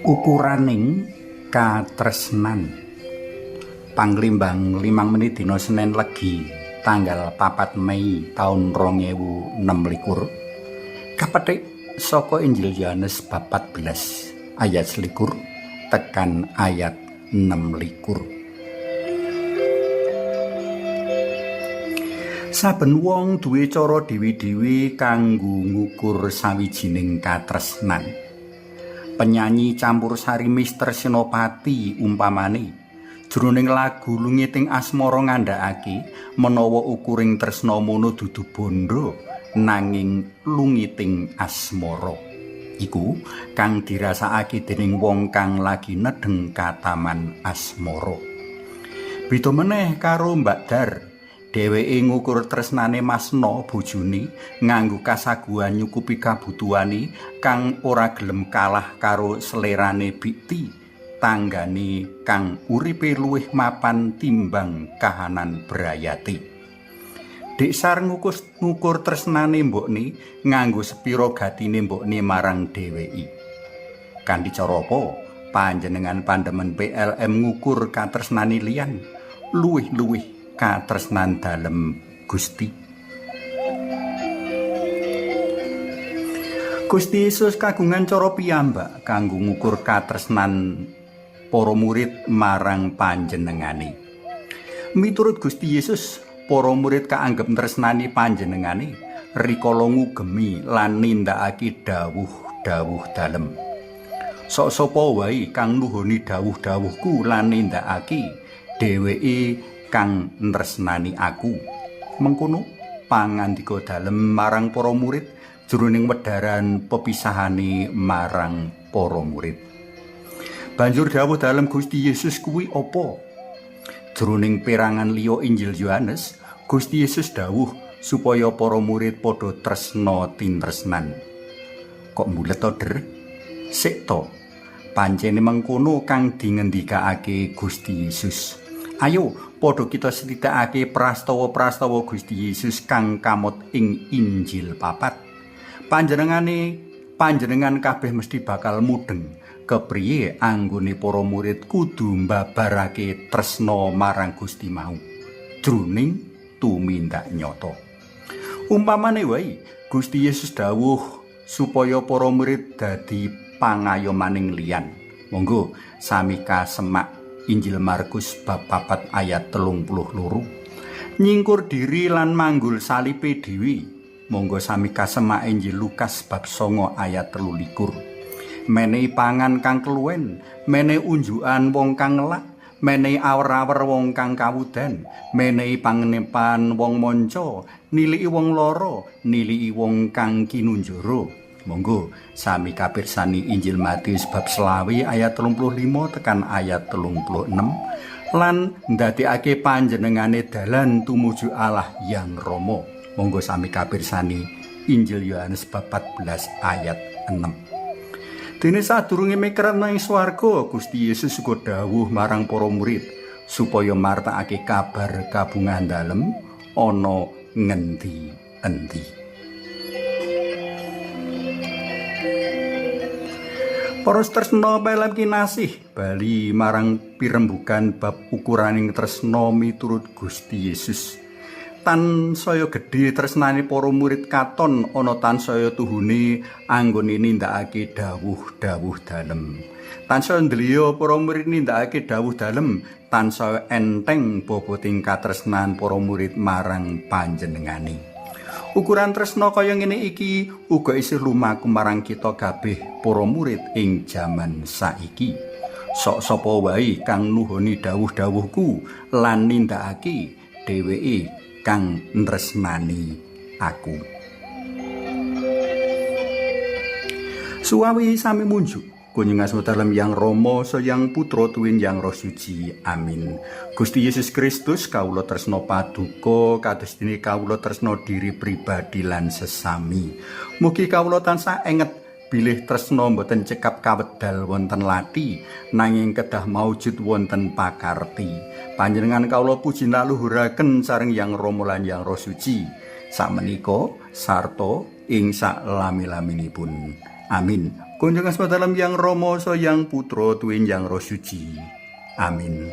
Ukuraning katresnan. Panglimbang 5 menit dina Senin Legi tanggal 4 Mei taun 2026. Kapetik saka Injil Yohanes bab 14 ayat 21 tekan ayat 26. Saben wong duwe cara dhewe-dhewe kanggo ngukur sawijining katresnan. Penyanyi campur sari Mister Senopati umpamane jroning lagu Lungiting Asmara ngandhakake menawa ukuring tresna mono dudu bondo nanging lungiting asmara. Iku kang dirasakake dening wong kang lagi nedheng kataman asmara. Beda meneh karo Mbak Dar. Dheweke ngukur tresnane Masno bojone nganggo kasaguhan nyukupi kabutuhane kang ora gelem kalah karo selerane Bikti, tanggane kang uripe luwih mapan timbang kahanan brayate. Dik Sar ngukur tresnane mbokne nganggo sepira gatine mbokne marang dheweke. Kanthi cara apa panjenengan pandemen PLM ngukur katresnane liyan luwih-luwih katresnan dalem Gusti. Gusti Yesus kagungan cara piyambak kanggo ngukur katresnan para murid marang panjenengane. Miturut Gusti Yesus, para murid kaanggep tresnani panjenengane rikala ngugemi lan nindakake dawuh-dawuh dalem. Sok sapa wae kang nuhoni dawuh-dawuhku lan nindakake, dheweke kang nresnani aku. Mengkono pangandika dalem marang para murid jroning wedharan pepisahane marang para murid. Banjur dawuh dalem Gusti Yesus kuwi apa? Jroning perangan liya Injil Yohanes, Gusti Yesus dawuh supaya para murid padha tresna tintresnan. Kok mbulet to, Der? Sik to. Pancene mengkono kang dingendikake Gusti Yesus. Ayo padha kita setitakake prastawa-prastawa Gusti Yesus kang kamot ing Injil 4. Panjenengan kabeh mesti bakal mudheng kepriye anggone para murid kudu mbabarake tresna marang Gusti mau jroning tumindak nyata. Umpamane wae Gusti Yesus dawuh supaya para murid dadi pangayomaning liyan. Monggo sami kasemak Injil Markus bab 4 ayat 32. Nyingkur diri lan manggul salipe dhewe. Monggo sami kasemak Injil Lukas bab 9 ayat 23. Menehi pangan kang keluwen, menehi unjukan wong kang ngelak, menehi awer-awer wong kang kawudan, menehi pangenepan wong manca, niliki wong lara, niliki wong kang kinunjara. Monggo sami kapirsani Injil Matius bab 20 ayat 35 tekan ayat 36 lan ndadekake panjenengane dalan tumuju Allah Yang Rama. Monggo sami kapirsani Injil Yohanes bab 14 ayat 6. Dene sadurunge mekrat nang swarga, Gusti Yesus uga dawuh marang para murid supaya martakake kabar kabungahan dalem ana ngendi-endi. Para tresna pelem kinasih bali marang pirembugan bab ukuraning tresna miturut Gusti Yesus. Tansaya gedhe tresnane para murid katon ana tansaya tuhune anggone nindakake dawuh-dawuh dalem. Tansaya ndeliya para murid nindakake dawuh dalem, tansaya enteng boboting katresnan para murid marang panjenengane. Ukuran tresna kaya ngene iki uga isih lumaku marang kita kabeh para murid ing jaman saiki. Sok sapa wae kang nuhoni dawuh-dawuhku lan nindakake, dheweke kang nresnani aku. Suwawi sami munjuk. Kunjung asma dalem Yang Rama, Yang Putra tuwin Yang Roh Suci. Amin. Gusti Yesus Kristus, kawula tresna paduka kados dene kawula tresna diri pribadi lan sesami. Mugi kawula tansah enget bilih tresna boten cekap kawedal wonten lathi, nanging kedah maujud wonten pakarti. Panjenengan kawula puji laluhuraken sareng Yang Rama lan Yang Roh Suci. Sakmenika sarta ing sak lami-laminipun. Amin. Kunjung asma dalem Yang Rama Yang Putra tuwin Yang Roh Suci. Amin.